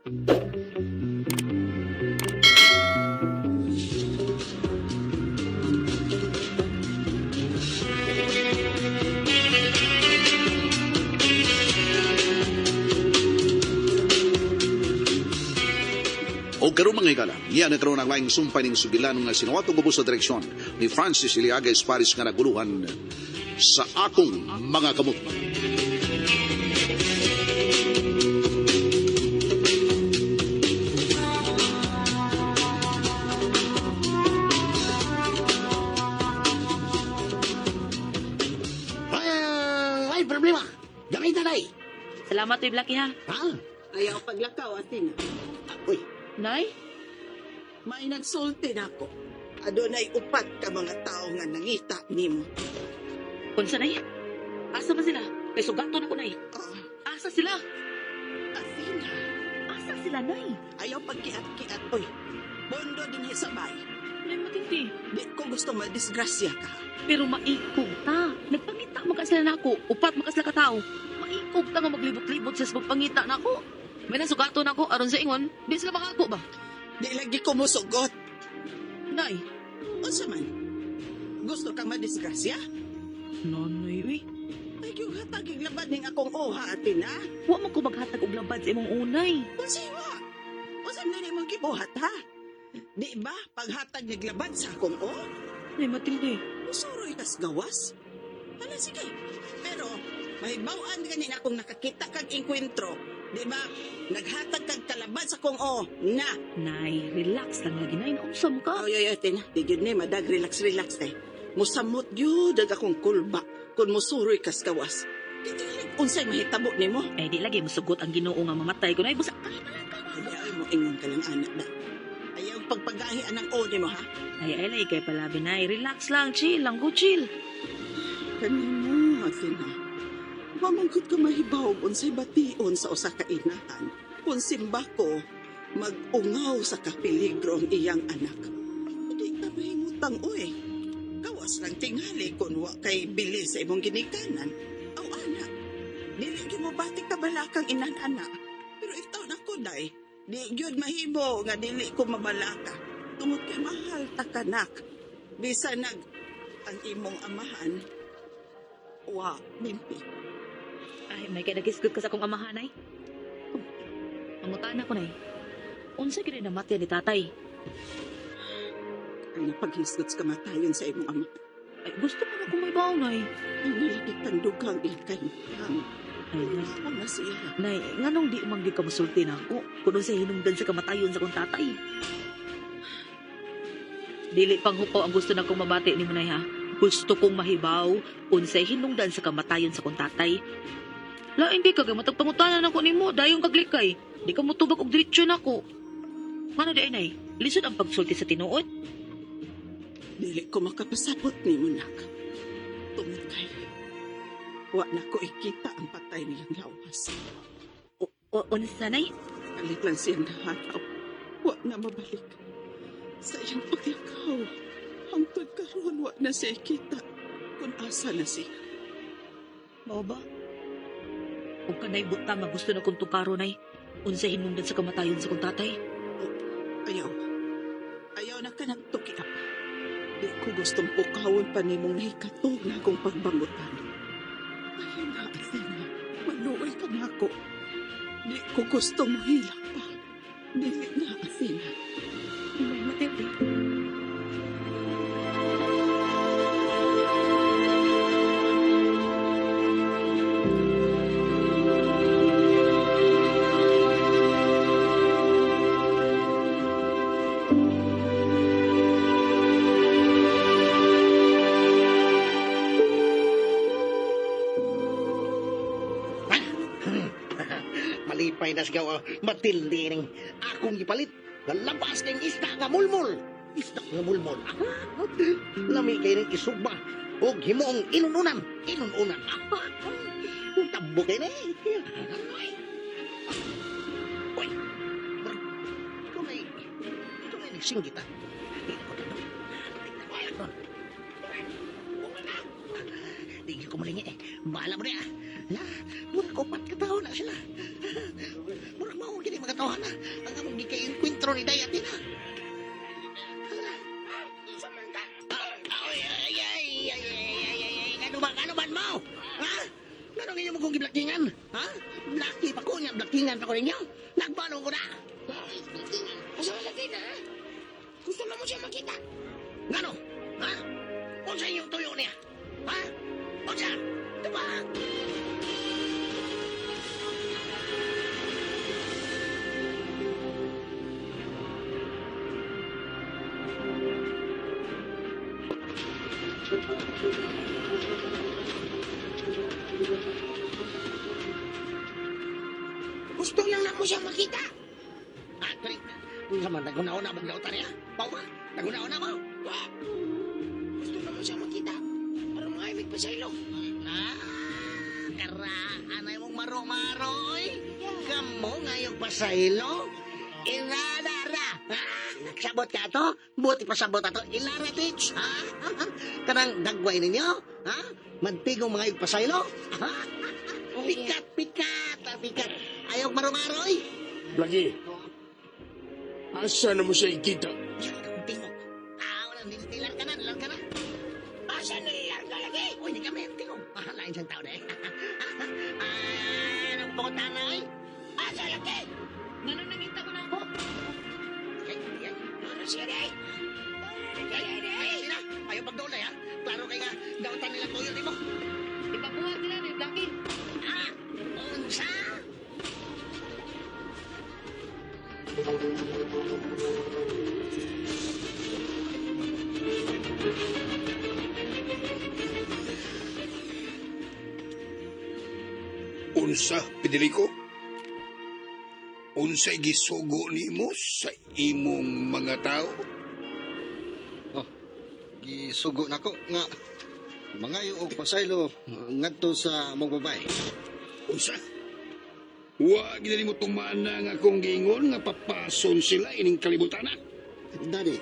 O karon, mga higala, niya na karon ang laing sumpay ning sugilan nga sinuwatong ubos sa direksyon ni Francis Iliaga Esparis nga naguluhan sa akong mga kamot. Ah, ay, problema. Gamay na. Salamat, Uy Blackie, ha. Ha? Ayaw paglakaw, Athena. Uy, Nay? May nagsulti na ako. Adunay upat ka mga tao nga nangita nimo. Unsa, Nay? Asa ba sila? Kay sugaton ako, Nay. Ah, Asa sila? Athena, Asa sila, Nay? Ayaw pagkiat-kiat, oy. Bondo din sabay. Nay Matilde. Di ko gusto madisgrasya ka. Pero maikog ta. Nagpangita man ka sila nako. Upat man ka sila katao. Maikog ta nga maglibot-libot sa magpangita nako. May nasugaton ako aron sa ingon, di sila makako ba? Di lagi ko musugot. Nay. Unsa man? Gusto kang madisgrasya? Nanay, uy. Ay, yung hatagig labad ning akong oha, Athena. Wa man ko maghatag og labad sa imong unay. Unsa wa? Unsa man imong gibuhat, ha? Di ba paghatag niglabad sa akong o? Nay Matilde. Usuroy tas gawas. Hala, sige. Pero, mahibaw-an ganin akong nakakita kag engkwentro. Di ba? Naghatag kag kalabad sa kong o na. Nay, relax lang lagi, Nay. Naunsa mo ka? Oy, oy, oy, tina. Di gyud ni, madag, relax, relax, te. Musamot gyud ang akong kulba kung musuroy kas gawas. Di tingali, unsay mahitabo nimo? Ay, di lagi musugot ang Ginoo nga mamatay ko, Nay. Busa kalma lang ka. Ay, mo ingon ka lang, anak na. Ayaw pagpagahi anang o nimo, ha? Ay, ay, lagi kay palabi, Nay. Relax lang, chill lang ko, chill. Kanimo, Athena. Mamangkot ka mahibaw unsay bation sa usa ka inahan. Kung simba ko, mag-ungaw sa kapeligro ang iyang anak. Hindi ka mahimutang, oy. Gawas lang tingali kung wa kay bili sa imong ginikanan. Aw, anak, dili gyud mo batik ka balakang inan-ana. Pero itaw na ko, day. Di gyud mahimo nga dili ko mabalaka. Tungod kay mahal ta kanak. Bisan nag ang imong amahan, wa mimpi. Ay, may kay nagisgot ka sa akong amahan, Nay. Oh, Pangutana ko, Nay. Unsa gyud namatay ni tatay? Ang napaghisgot sa kamatayon sa imong ama. Ay, gusto ko na kung may baon, Nay. Ay nalagit ang dugang ikay. Ang Ay, Nay. ako na siya. Nay, nganong di man gyud ka mosulti nako kuno sa hinungdan sa kamatayon sa akong tatay. Dili panghupaw ang gusto na kong mabati nimo, Nay, ha. Gusto kong mahibaw unsay hinungdan sa kamatayon sa akong tatay. Lain kay kag matag pangutana nako nimo dayon kaglikay. Di ka motubag og diretsyo nako. Ngano di ay, Nay? Lisod ang pagsulti sa tinuod. Dili ko makapasabot ni nak. Tungod kay wa na ko ikita ang patay niyang lawas. O unsa, Nay? Kalit lang siyang nahataw. Wa na mabalik. Sa iyang paglakaw, hangtod karon wa na siya ikita kung asa na siya. Mao ba? Ug kanay butang nga gusto na kong tuparo, Nay. Unsay hinungdan sa kamatayon sa akong tatay? Ayaw. Ayaw na ka nagtuki up. Di ko gustong pukawon pa nimong nahikatog na akong pagbangutan. Ayaw na, Athena. Maluoy ka na ako. Di ko gusto mohilak pa. Dili na, Athena. Nay Matilde. Malipay na sigaw, Matilde ning akong gipalit. Nalabas kayong isda nga mulmul. Isda nga mulmul. Lami kay ning isugba. Og himuong inununan. Inununan. Tambo kay ni. Uy, ito na nagsinggit, ah. Di ko malingi eh. Bahala mo na ah. Murag upat ka tao na sila. Murag mao gini mga tawhana. Ang among gikainkwentro ni Day Athena. Ay, ay, ay, ay, ay, ay, ay, ay, ano ba, ano man mo? Ha? Ganong inyo mo kong giblakingan? Ha? Blaki pa ko niya, blakingan pa ko ninyo. Nagbalo ko na. Asa man Athena, ha? Gusto na mo siya makita. Ngano? Ha? Unsa inyong tuyo niya? Ha? Unsa? Diba? Gusto lang na mo siya makita. Ah, kani. Unsa man naguna-una mong dautan niya? Pao ba? Naguna-una mo? Wa. Gusto na mo siya makita. Para mga ibig pa sa ilong. Ah, karaan ay mong maro-maro, oy. Kamo ngayong pasaylo. Ilarara. Ah, nagsabot ka to? Buti pasabot ato. Ilara, teach. Ha? Kanang dagway ninyo? Ha? Mantigong mga pasaylo? Ha? Pikat, pikat, ah, pikat. Ayaw maro-maro, oy. Blackie, asa na mo siya ikita? Yan, tingog. Ah, wala, nilar ka na, nilar ka na. Asa nilarga lagi? Uy, di kami, tingog. Ah, lain siyang tao na eh. Ah, anong pangutan na, oy? Asa lagi? Nganong nangita ko na ako? Ay, ay, Ano siya day? ay, ay, sila. Ayaw pagdulay, ha? Klaro kay nga, dautan nila tuyo ni mo. Ipabuhat nila ni Blackie. Ah, unsa? Unsa, Federico? Unsay gisugo nimo sa imong mga tao? Gisugo nako nga mangayo og pasaylo ngadto sa among babae. Unsa? Wa gid mo tumana nga akong giingon nga papason sila ining kalibutan. Daddy,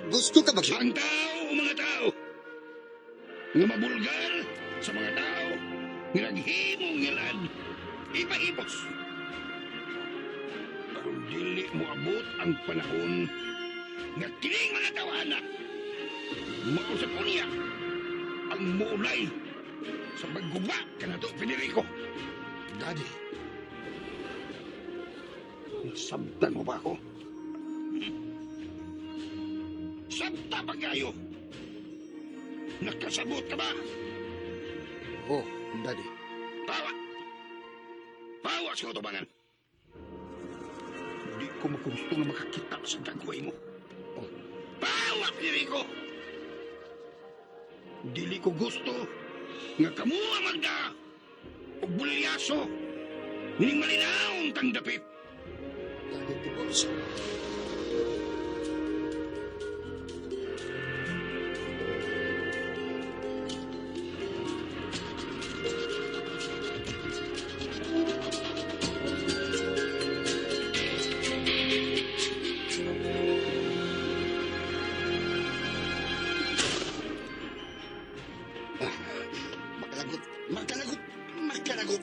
gusto ka ba Ang tao, mga tao, nga mabulgar sa mga tao, nga naghimong ngilad, ipaipos. Aron dili mo abot ang panahon nga kining mga tawana, mao sa punya, ang muulay sa pagguba kanato, Federico. Daddy, Nasabtan mo ba ako? Sabta pa kayo! Nakasabot ka ba? oh, Daddy. Tawa! Tawa sa katubangan! Hindi ko magusto nga makakita sa gagawin mo. Oh. Tawa, Federico! Dili ko gusto nga kamo ang magda og bulyaso ning malinaon tang dapit. Daddy, tibos. Makalagot, makalagot, makalagot.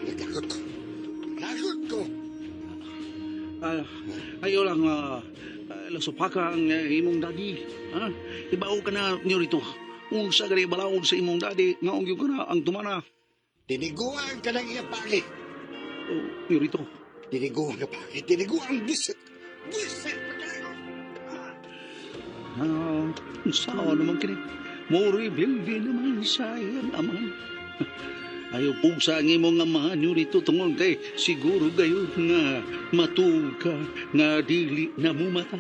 Naglagot. Lagot ko. Ah, ayaw lang, lasupaka ang imong daddy. Ha? Ibaw ka na niyo rito. Unsa gani balaod sa imong daddy, ngaong gyud ka na ang tumana. Tiniguan ka ng iyang pagi. Oh, niyo rito. Tiniguan ka pagi. Tiniguan buset. Buset makalagot. Ah, unsa naman kini? Mo rebelde naman sa iyang amahan. Ayaw pugsa ang imong amahan niyo rito tungod kay siguro gayon nga matuog ka nga dili na mumata.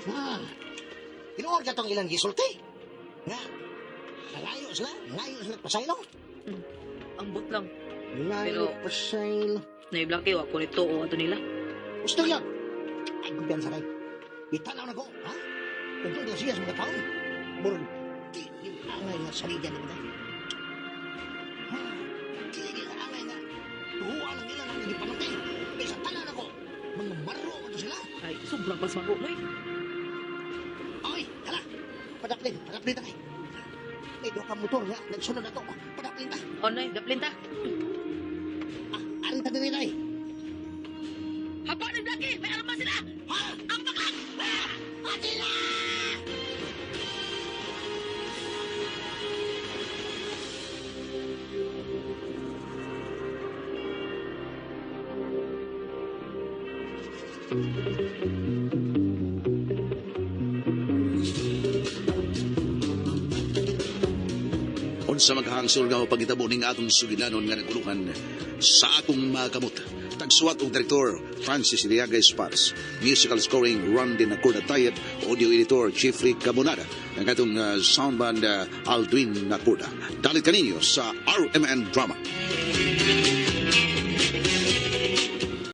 Ah, tinuod ka tong ilang gisulti. Nga, nalayo sila, nalayo sila pasaylo. Ambot lang. Nalayo Pero- pasaylo. Nay Blackie, wa ko nito o ato nila. Gusto yun. Ay, kumpiyansa rin. Itanaw na ko, ha? Kung doon siya sa mga taon. Murag, di yung angay nga saligan ni Day. Ha? Di yung angay nga. Tuhuan ang ilang ang gipanutay. Kay sa tanan ako, mga maro man to sila. Ay, sobrang pasmaro, Noy. Ay, hala. Padaplin, padaplin ta kay. May duha ka motor nga nagsunod na to. Padaplin ta. O, Noy, daplin ta. Ah, ari ta diri, Day. Hapa ni Blackie! May arma sila! Ha? Ang bakak! Ah! Atila! Unsa maghangsol nga pagitabo ning atong sugilanon nga naguluhan sa akong mga kamot. Tagsuwat og direktor Francis Iliaga Esparz. Musical scoring Randy Nacorda Tayeb, audio editor Jeffrey Cabonada, ang atong sound band Aldwin Nacorda. Dalit kaninyo sa RMN Drama.